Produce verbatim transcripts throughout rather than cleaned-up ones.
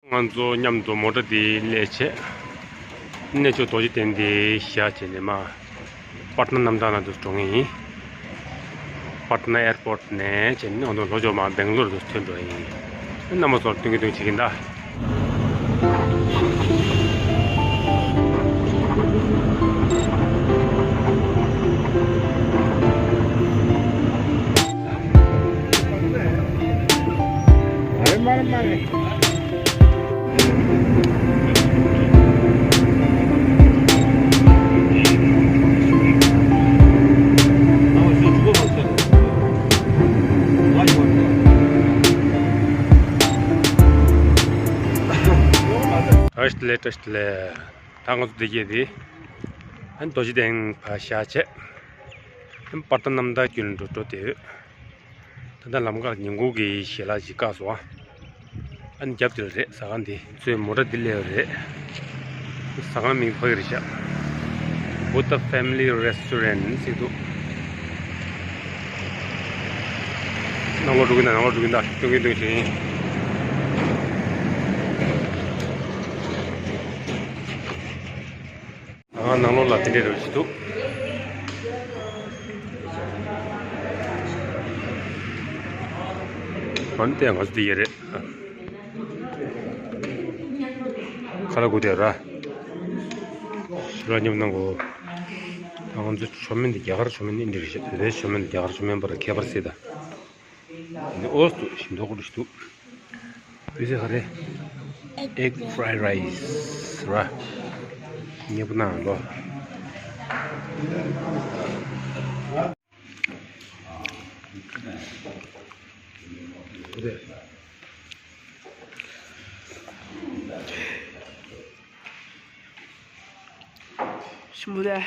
ང་ཚོ་མཉམ་དུ་མོ་ཊ་དེ་སླེབས་བྱས། གནས་མཆོག་རྡོ་རྗེ་གདན་དེ་བཞག་བྱས་ནས་མར་པཊ་ན་གནམ་ཐང་ལ་འགྲོ་འགྲོ་མཁན་ཡིན། པཊ་ན་ཨེར་པོརཊ་ནས་བྱས་ནས་ང་ཚོ་ལྷོ་ཕྱོགས་མར་སྦེང་ལོར་དུ་ཐོན་འགྲོ་ཡིན། རྣམ་པ་ཚོར་སྟོན་གྱི་འདུག་བྱེད་ཀྱིན་གདའ། བཀྲ་ཤིས་བདེ་ལེགས། བཀྲ་ཤིས་བདེ་ལེགས། ད་ང་ཚོ་བདེ་སྐྱིད་དེ། ཨ་ནི་རྡོ་རྗེ་གདན་ཕར་བཞག་བྱས། ཨ་ནི་པཊ་ན་གནམ་ཐང་བརྒྱུད་ནས་འགྲོ་འགྲོ་བསྡད་ཡོད། ད་ལྟ་ལམ་ཁར་ཉིན་གུང་གི་ཞལ་ལག་ཅིག་བཀག་སོང་ཨ། ཨ་ནི་རྒྱབ་དེར་རེད་ཟ་ཁང་འདི། ཚོའི་མོ་ཊ་འདི་སླེབས་རེད། ཟ་ཁང་མིང་ཕ་གི་རེད་ཤག Buddha Family Restaurant ཟེར་འདུག་ནང་ལོགས་འགྲོ་གིན་གདའ། ནང་ལོགས་འགྲོ་གིན་གདའ། སྟོན་གིན་སྟོན་གིན། ང་ནང་ལོགས་ལ་དེ་འདྲས་རེ་བྱེད་འདུག་ཨ་ནི་དེ་ང་ཚོ་དེ་ཡས་རེད། ཁ་ལག་དགོས་དེ་ར། ཞུ་ར་མཉམ་གནང་གོ། ད་ང་ཚོ་ཆོ་མེན་དེ་རྒྱ་གར་ཆོ་མེན་ཨིན་འདྲ་རེད་ཤག་བོད་པའི་ཆོ་མེན་དེ་རྒྱ་གར་ཆོ་མེན་བར་ཁྱད་པར་སེ་ད། འདི་ཨོ་སྟུ་ཞིམ་མདོག་ཁ་པོ་ཞིག་འདུག་དེ་ཚོ་ག་རེ། Egg fried rice ར། མཉེས་པོ་གནང་ལོ། ཞིམ་པོ་རེད།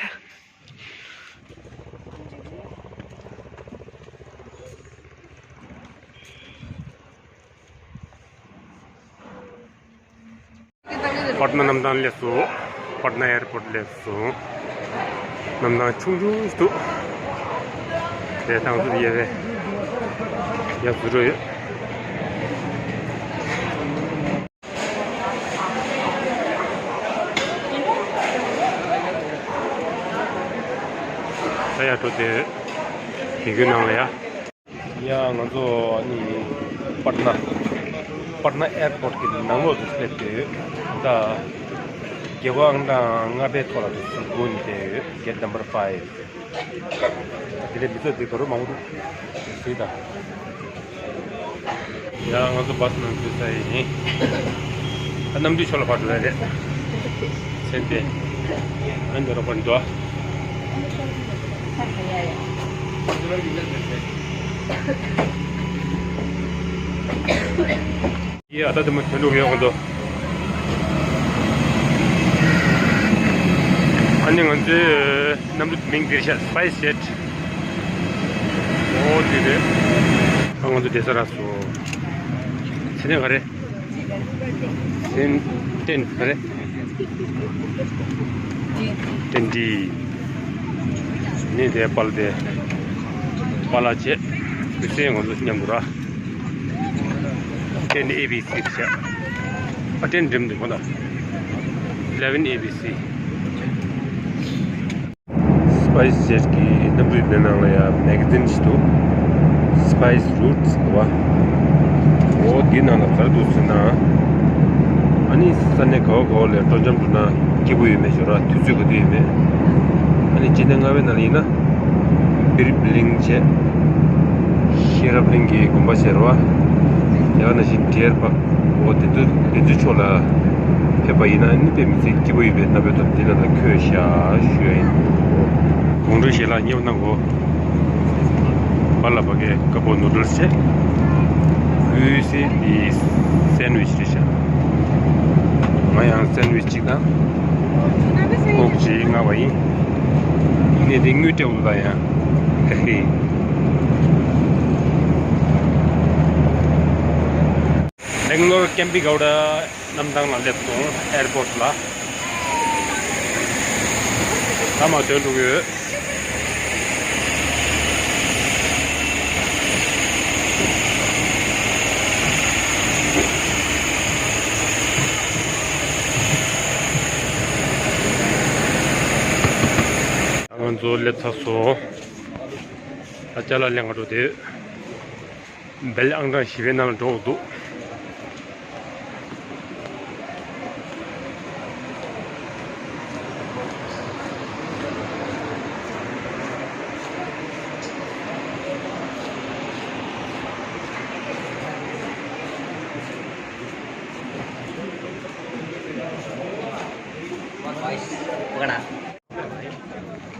པཊ་ན་གནམ་ཐང་སླེབས་སོང་། པཊ་ན་ཨེར་པོརཊ་སླེབས་སོང་། གནམ་ཐང་ཆུང་ཆུང་ཞིག་འདུག་དེ་ཐང་ཚུར་ཡལ་བས། ཡར་འཛུལ་འགྲོ་ཡོད། ད་ཡར་འགྲོ་དེ། དེ་གུ་ནང་ལ་ཡ། ཡ་ང་ཚོ་ནི་པཊ་ན། པཊ་ན་ཨེར་པོརཊ་གི་ནང་ལོགས་སུ་སླེབས་ཏེ་ཡོད། ད་རྒྱལ་སྒོ་ཨང་གྲངས་ལྔ་པའི་ཐོག་ལ་དུ་ཟུར་བསྡད་ཡོད། Gate number five དེ་ལས་མི་ཚོགས་འདི་ག་རུ་མང་པོ་འདུག་གཟིགས་དང་། ཡ་ང་ཚོ་བྷ་སི་ནང་འཛུལ་ཚར་ཡིན། ཨ་གནམ་གྲུའི་ཕྱོགས་ལ་ཕར་འགྲོ་ཡ་རེད། མཚན་དེ། ཨ་འདི་རོགས་པ་འགྲོ། ཡ་ད་དེ་མ་ཐོན་འགྲོ་གི་ཡོང་དོ། ཨ་ནི་ང་ཚོའི་གནམ་གྲུ་མིང་འདིར་ཤག Spice Jet། ཨོ་དེ་རེད། ཨ་ང་ཚོ་བསྡད་ས་རག་སོང་། མཚན་ག་རེ། མཚན་ཏན་ག་རེ། ཏན་ཏི། ནི་དེ་པལ་དེ། པ་ལ་བྱེད། དེ་ཚེ་ང་ཚོ་མཉམ་དུ་ར། ཏན་ཨེ་བི་སི་རེད་ཤག་ཨ་ཏན་འགྲིམ་འདུག་གོ་ན། eleven A B C། Spice Jet གི་གནམ་གྲུ་དེ་ནང་ལ་ཡ་མེ་ག་ཛིན་ཞིག་འདུག Spice Routes ཟེར་བ། འོ་འདི་ནང་ལ་ག་རེ་འདུག་ཟེར་ན། ཨ་ནི་ས་གནས་ག་བ་ག་བ་ལ་སྤྲོ་འཆམ་འགྲོ་ན་སྐྱིད་པོ་ཡོད་མེད་ཞོར་དུས་ཚོད་ག་དུས་ཡོད་མེད། ཨ་ནི་སྤྱི་ཟླ་ལྔ་པའི་ནང་ལ་ཡིན་ན། པིར་བི་ལིང་བྱས། ཤེས་རབ་གླིང་གི་དགོན་པ་ཟེར་བ། ཡང་ན་བཞིན་ཌི་ཡར་པཱག་འོ་དེ་ཚོ་དེ་ཚོའི་ཕྱོགས་ལ་ཕེབས་པ་ཡིན་ན་ཨ་ནི་དཔེ་མི་སྲིད་སྐྱིད་པོ་ཡོད་པའི་རྣམ་པའི་ཐོག་འདི་ནང་ལ་འཁོད་བཞག་ཞུ་ཡ་ཡིན། དགོང་དྲོའི་ཞལ་ལག་མཉེས་པོ་གནང་གོ། བ་ལ་བ་གའི་ཀ་པོ་ནུ་ཌལ་སི་བྱས། ཨུ་སི་དེ་སེན་ཝིཆ་རེད་ཤག་ང་ཡང་སེན་ཝིཆ་གཅིག་དང་། ཀོག་གཅིག་མངགས་པ་ཡིན། ཡིན་ནའི་དེ་དངུལ་སྤྲད་འདུག་ད་ཡང་། ཧེ་ཧེ། སྦེང་ལོར་ཀེམ་པི་གའོ་ཌ་གནམ་ཐང་ལ་སླེབས་སོང་། ཨེར་པོརཊ་ལ། ད་མར་ཐོན་འགྲོ་གི་ཡོད། ཚོ་སླེབས་ཚར་སོང་། ཨ་ཅག་ལགས་ལེན་ག་འགྲོ་དེ། སྦེལ་ཨང་གྲངས་བཞི་པའི་ནང་ལ་འགྲོ་འདུག།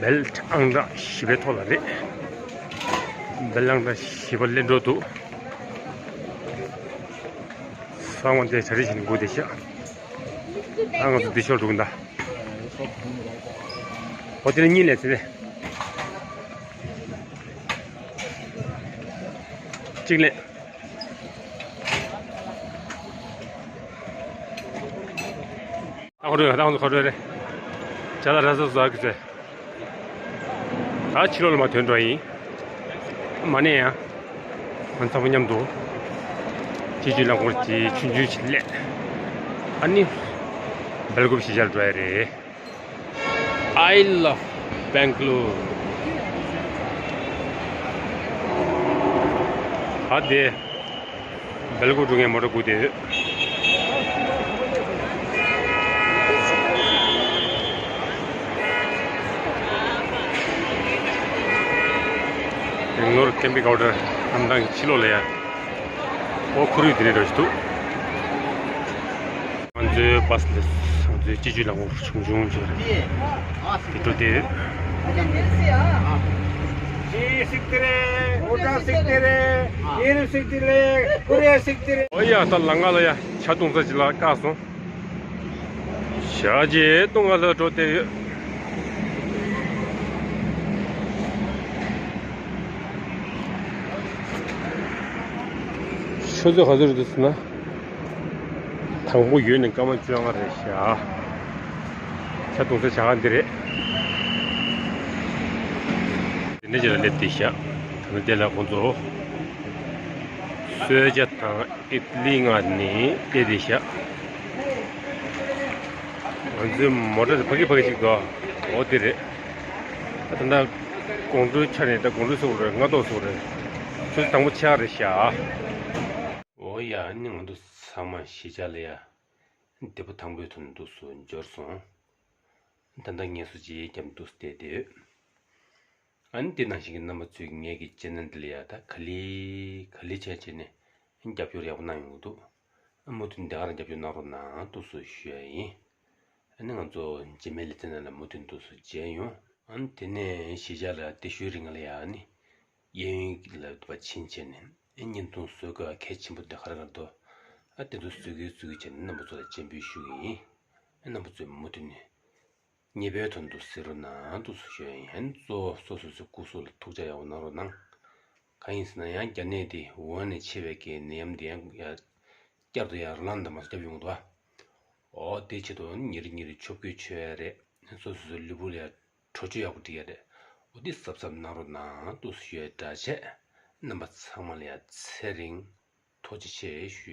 སྦེལ་ཨང་གྲངས་བཞི་པའི་ཐོག་ལ་རེད། སྦེལ་ཨང་གྲངས་བཞི་པ་སླེབས་འགྲོ་འདུག། ས་ངོ་དེ་གྲ་སྒྲིག་བྱས་ནས་སྒུག་བསྡད་ཤག། ཨ་ང་ཚོ་འདི་ཕྱོགས་འགྲོ་གི་འདུག། འོ་དེ་ནས་གཉིས་ལེན་ཟེར་ནས། གཅིག་ལེན། ད་ཁོ་རེ་ད་ཁོ་རེ་རེད། ཅ་ལག་ར་ས་ཟ་གི་ཚེ། ད་ཕྱི་ལོགས་ལ་མར་ཐོན་འགྲོ་ཡིན། མ་ནས་ཡང་། ང་ཚང་མ་མཉམ་དུ། སྤྱི་སྤྱོད་རླངས་འཁོར་གྱི་ཆུང་ཆུང་ཞིག་སླེབས། ཨ་ནི། སྦེལ་ཀོབ་གཞིས་ཆགས་ལ་འགྲོ་ཡ་རེད། I love Bangalore. ཨ་དེ། སྦེལ་ཀོབ་འགྲོ་མཁན་མོ་ཊ་སྒུག་བསྡད་ཡོད། རིང་ནོར་ཀེམ་པི་ཀའུ་ཊར་གནམ་ཐང་གི་ཕྱི་ལོགས་ལ་ཡ། ཨོ་ཁོར་ཡུག་དེ་འདྲ་ཞིག་འདུག། ང་ཚོའི་བྷ་སི་ལས། ང་ཚོའི་སྤྱི་སྤྱོད་རླངས་འཁོར་ཆུང་ཆུང་ཅིག་རེད། དེ་འགྲོ་དེ། ཆི་སིག་དེ་རེད། འོ་ཀྲང་སིག་དེ་རེད། ཡེ་རུ་སིག་དེ་རེད། ཀོ་རི་ཡ་སིག་དེ་རེད། ཨོ་ཡ་ད་ལམ་ཁ་ལ་ཡ་ཇ་འཐུང་ས་ཅིག་ལ་བཀག་སོང་། ཇ་ཇེ་འཐུང་ག་ལ་འགྲོ་དེ་ཡོད། ཆུ་ཚོད་ག་ཚོད་རེད་འདུག་ཟེར་ན། དང་པོ་ཡོལ་ནས་སྐར་མ་བཅོ་ལྔ་རེད་ཤག། ཇ་འཐུང་ས་ཇ་ཁང་འདི་རེད། དེ་འདྲ་ཅིག་ལ་སླེབས་བསྡད་ཤག། ད་ནི་དེ་ལ་ཁོང་ཚོ་གསོལ་ཇ་དང་ཨིད་ལི་མངགས་ནས་སླེབས་བསྡད་ཤག། ང་ཚོའི་མོ་ཊ་དེ་ཕ་གི་ཕ་གི་ཅིག་འདུག། འོ་དེ་རེད། ད་ལྟ་དགོང་དྲོའི་ཆ་ནས་ད་དགོང་དྲོ་ཟེར་དགོས་རེད། སྔ་དྲོ་ཟེར་དགོས་རེད། ཆུ་ཚོད་དང་པོ་ཕྱེད་ཀ་རེད་ཤག། འོ་ཡ། ཨ་ནི་ང་ཚོ་ཚང་མ་གཞིས་ཆགས་ལ་ཡ། བདེ་པོ་ཐང་པོའི་ཐོག་ནས་འདུག་སེ་འབྱོར་སོང་། ད་ལྟ་ངལ་གསོ་ཅིག་བརྒྱབ་འདུག་སེ་བསྡད་དེ། ཨ་ནི་དེ་ནང་བཞིན་གྱི་རྣམ་པ་ཚོས་ངེད་ཀྱི་ཅེ་ནལ་འདི་ལ་ཡ་ད་ག་ལེ་ག་ལེ་བྱས་བྱས་ནས་རྒྱབ་སྐྱོར་ཡག་པོ་གནང་ཡོང་གི་འདུག། མུ་མཐུད་དེ་ག་རང་རྒྱབ་སྐྱོར་གནང་རོགས་གནང་འདུག་སེ་ཞུ་ཡ་ཡིན། ཨ་ནི་ང་ཚོ་རྗེས་མའི་ལེ་ཚན་ནང་ལ་མུ་མཐུད་འདུག་སེ་མཇལ་ཡོང་། ཨ་ནི་དེ་ནས་གཞིས་ཆགས་ལ་དེ་ཞུ་རིང་ལ་ཡ་ཨ་ནི། གཡས་གཡོན་ལ་བ་ཕྱིན་བྱས་ནས་ཨེ་བརྙན་ཐུང་བཟོ་དགོས་གལ་ཆེན་པོ་འདི་ག་རེ་ག་རེ་འདུག། ཨ་དེ་ཚོ་བཟོ་གི་བཟོ་གི་བྱས་ནས་རྣམ་པ་ཚོ་ལ་སྤྱན་འབུལ་ཞུ་གི་ཡིན། ཨ་རྣམ་པ་ཚོས་མུ་མཐུད་ནས་མཉེས་པོའི་དོན་དུ་གཟིགས་རོགས་གནང་འདུག་སེ་ཞུ་ཡ་ཡིན། ཨ་ནི་གཙོ་བོ་སོ་སོ་སོའི་སྐུ་གཟུགས་ལ་ཐུགས་ཅག་ཡག་པོ་གནང་རོགས་གནང་། གང་ཡིན་ཟེར་ན་ཡང་རྒྱ་ནད་འདི་ཝུ་ཧན་ནས་མཆེད་པའི་གི་ནད་ཡམས་འདི་ཡང་ཡ་བསྐྱར་དུ་ཡར་ལངས་དང་མ་སོང་བསྐྱབས་ཡོང་གི་འདུག་ཨ། འོ་དེ་ཆེད་དུ་ཉིན་རེ་ཉིན་རེ་ཆོབ་གོས་མཆོད་ཡ་རེད། སོ་སོ་སོའི་ལུས་པོ་ལ་ཡ་དྲོ་བཅུད་ཡག་པོ་སྒྲིག་ཡ་རེད། འོ་དེ་གཟབ་གཟབ་གནང་རོགས་གནང་འདུག་སེ་ཞུ་ཡ་འདྲ་བྱས། རྣམ་པ་ཚང་མ་ལ་ཡ་ཚེ་རིང་། ཐུགས་རྗེ་ཆེ་ཞུ་ཡ།